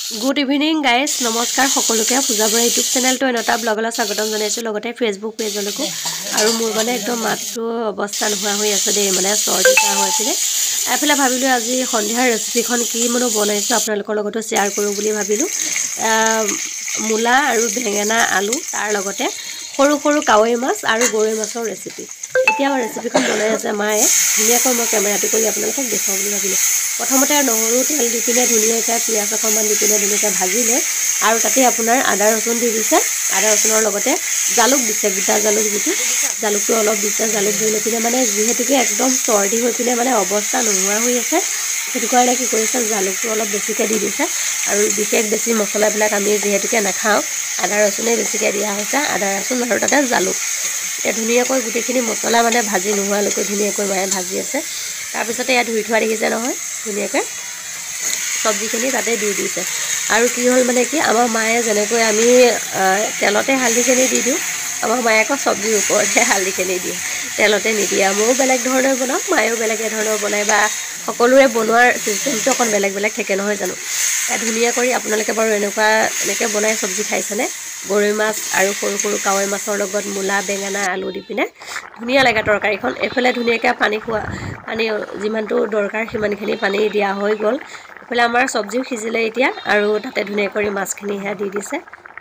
Good evening guys, নমস্কাৰ সকলোকে। পূজা বৰা ইউটিউব চেনেলটো অন্য এটা ব্লগলৈ স্বাগতম জনাইছোঁ, লগতে ফেচবুক পেজলৈকো। আৰু মোৰ মানে একদম মাতটো অৱস্থা নোহোৱা হৈ আছে দেই, মানে চৰ্দি কাহ হৈ আছিলে। এইফালে ভাবিলোঁ আজি সন্ধিয়াৰ ৰেচিপিখন কি মানে বনাইছোঁ আপোনালোকৰ লগতো শ্বেয়াৰ কৰোঁ বুলি ভাবিলোঁ। মূলা আৰু বেঙেনা আলু, তাৰ লগতে সৰু সৰু কাৱৈ মাছ আৰু গৰৈ মাছৰ ৰেচিপি। এতিয়া ৰেচিপিখন বনাই আছে মায়ে, ধুনীয়াকৈ মই কেমেৰাটো কৰি আপোনালোকক দেখুৱাওঁ বুলি ভাবিলোঁ। প্ৰথমতে নহৰু তেল দি পিনে ধুনীয়াকৈ পিঁয়াজ অকণমান দি পিনে ধুনীয়াকৈ ভাজি লৈ আৰু তাতে আপোনাৰ আদা ৰচুন দি দিছে। আদা ৰচুনৰ লগতে জালুক দিছে, গোটা জালুক যিটো জালুকটো অলপ দিছে। জালুক দি লৈ পিনে মানে যিহেতুকে একদম চৰ্দি হৈ পিনে মানে অৱস্থা নোহোৱা হৈ আছে, সেইটো কাৰণে কি কৰিছে জালুকটো অলপ বেছিকৈ দি দিছে। আৰু বিশেষ বেছি মছলাবিলাক আমি যিহেতুকে নাখাওঁ, আদা ৰচুনেই বেছিকৈ দিয়া হৈছে, আদা ৰচুন আৰু তাতে জালুক। এতিয়া ধুনীয়াকৈ গোটেইখিনি মছলা মানে ভাজি নোহোৱালৈকে ধুনীয়াকৈ মায়ে ভাজি আছে। তাৰপিছতে ইয়াত ধুই থোৱা দেখিছে নহয়, ধুনীয়াকৈ চব্জিখিনি তাতে দি দিছে। আৰু কি হ'ল মানে কি আমাৰ মায়ে যেনেকৈ আমি তেলতে হালধিখিনি দি দিওঁ, আমাৰ মায়ে আকৌ চব্জিৰ ওপৰতহে হালধিখিনি দিয়ে, তেলতে নিদিয়ে। ময়ো বেলেগ ধৰণে বনাওঁ, মায়েও বেলেগ ধৰণৰ বনায়, বা সকলোৰে বনোৱাৰ চিষ্টেমটো অকণ বেলেগ বেলেগ থাকে নহয় জানো। ধুনীয়া কৰি আপোনালোকে বাৰু এনেকুৱা এনেকৈ বনাই চব্জি খাইছেনে? গৰৈ মাছ আৰু সৰু সৰু কাৱৈ মাছৰ লগত মূলা বেঙেনা আলু দি পিনে ধুনীয়া লাগে তৰকাৰীখন। এইফালে ধুনীয়াকৈ পানী খোৱা পানী যিমানটো দৰকাৰ সিমানখিনি পানী দিয়া হৈ গ'ল। এইফালে আমাৰ চব্জিও সিজিলে এতিয়া, আৰু তাতে ধুনীয়া কৰি মাছখিনি সেয়া দি দিছে,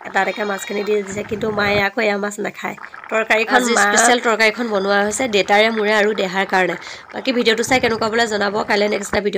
এটা এটাকৈ মাছখিনি দি দিছে। কিন্তু মায়ে আকৌ এয়া মাছ নাখায়। তৰকাৰীখন স্পেচিয়েল তৰকাৰীখন বনোৱা হৈছে দেউতাৰে মোৰে আৰু দেহাৰ কাৰণে। বাকী ভিডিঅ'টো চাই কেনেকুৱা বোলে জনাব। কাইলৈ নেক্সট এটা ভিডিঅ'।